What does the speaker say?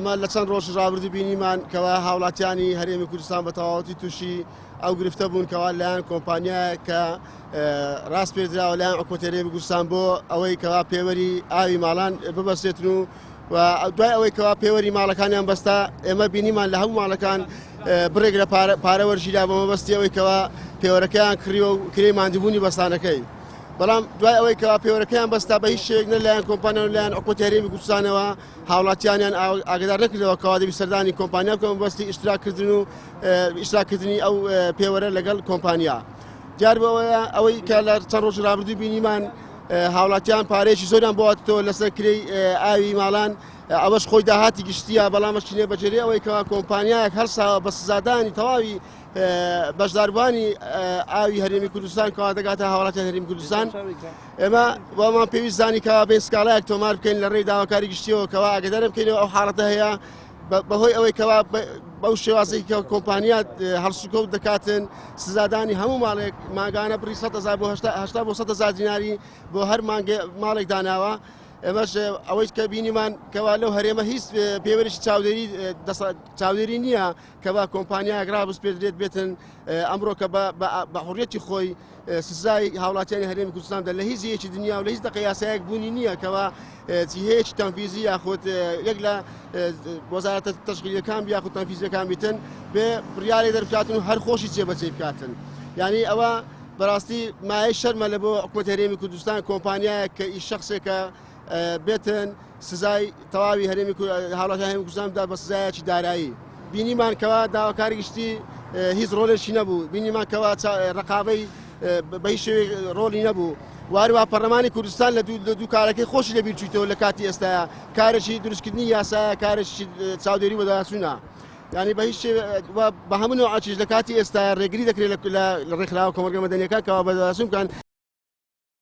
ئەمە لە چەند ڕۆژی ڕابردوو بینیمان کەوا هاوڵاتیانی هەرێمی کوردستان بە تەواوەتی تووشی ئەو گرفتە بوون کەوا لایەن کۆمپانیایە کە ڕاست پێدراوە لایەن حکومەتی هەرێمی کوردستان بۆ ئەوەی کەوا پێوەری ئاوی ماڵان ببەستێتن و و دوای ئەوەی کەوا پێوەری ماڵەکانیان بەستا ئێمە بینیمان لە هەموو ماڵەکان بڕێک لە پارە وەرگیرا بە مەبەستی ئەوەی کەوا پێوەرەکەیان کڕیوە و کرێی ماندووبوونی بەستانەکەی. بەڵام دوای ئەوەی کەوا پێوەرەکەیان بەستا بە هیچ شێوەیەک نە لایەن کۆمپانیا و لایەن حکومەتی هەرێمی کوردستانەوە هاوڵاتیانیان ئاگادار نەکردەوە کەوا دەبی سەردانی کۆمپانیا بکەن بەستی ئیشتراکردن و ئیشتراکردنی ئەو پێوەرە لەگەڵ کۆمپانیا دیار بەوەیە ئەوەی کە لە چەند ڕۆژی ڕابردوو بینیمان هاوڵاتیان پارەیەکی زۆریان بۆ هاتتەوە لەسەر کرێی ئاوی ماڵان ئەوەش خۆی داهاتی گشتیە بەڵام ئەشینێ بەجێرێ ئەوەی کەوا کۆمپانیایەک هەرساوە بە سزادانی تەواوی بەشداربووانی ئاوی هەرێمی کوردستان کەوا دەگاتە هاوڵاتیان هەرێمی کوردستان ئێمە وامان پێویست زانی کەوا بێن سکاڵایەک تۆمار بکەین لە ڕێی داواکاری گشتیەوە کەوا ئاگدار بکەینەوە ئەو حاڵەتە هەیە بەهۆی ئەوەی کەوا بەو شێوازێک کە کۆمپانیا هەڵسوکەوت دەکاتن سزادانی هەموو ماڵێک ماگانە بڕی 100 بۆ 80 بۆ 100 دیناری بۆ هەر ماڵێک داناوە ئێمەش ئەوەی کە بینیمان کەوا لەو هەرێمە هیچ پێوەرێکی چاودێری چاودێری نییە کەوا کۆمپانیایەک ڕابسپێردرێت بێتن ئەمڕۆ کە بە حڕیەتی خۆی سزای هاوڵاتیانی هەرێمی کوردستان دە لە هیچ یەکی دنیا و لە هیچ دەقە یاسایەک بوونی نییە کەوا جیهەیەکی تەنفیزی یاخود یەک لە وەزارەتە تەشغیلیەکان یاخود تەنفیزیەکان بیتن بێ بڕیارێک دەربکاتن و هەر خۆشی جێبەجێ بکاتن یعنی ئەوە بەڕاستی مایەی شەرمە لە بۆ حکومەت هەرێمی کوردستان کۆمپانیایەک کە ئی شخصێکە بێتن سزای تەواوی هەرێمی هاوڵاتیان هەرێمی کوردستان بدات بە سزایەکی دارایی بینیمان کەوا داواکاری گشتی هیچ ڕۆلێکی نەبوو بینیمان کەوا ڕقابەی بە هیچ شێوەیەک ڕۆڵی نەبوو واروا پەرلەمانی کوردستان لە دوو کارەکەی خۆشی لەبیر چوویتەوە لە کاتی ئێستاە کارێکی دروستکردنی یاسایە کارێکی چاودێری بەداچوونە یعنی بە هیچ بە هەموو نوعەکیش لە کاتی ئێستا ڕێگری دەکرێت لە ڕێکخراوە کۆمەڵگە مەدەنیەکان کەوا بەداچوون بکەن.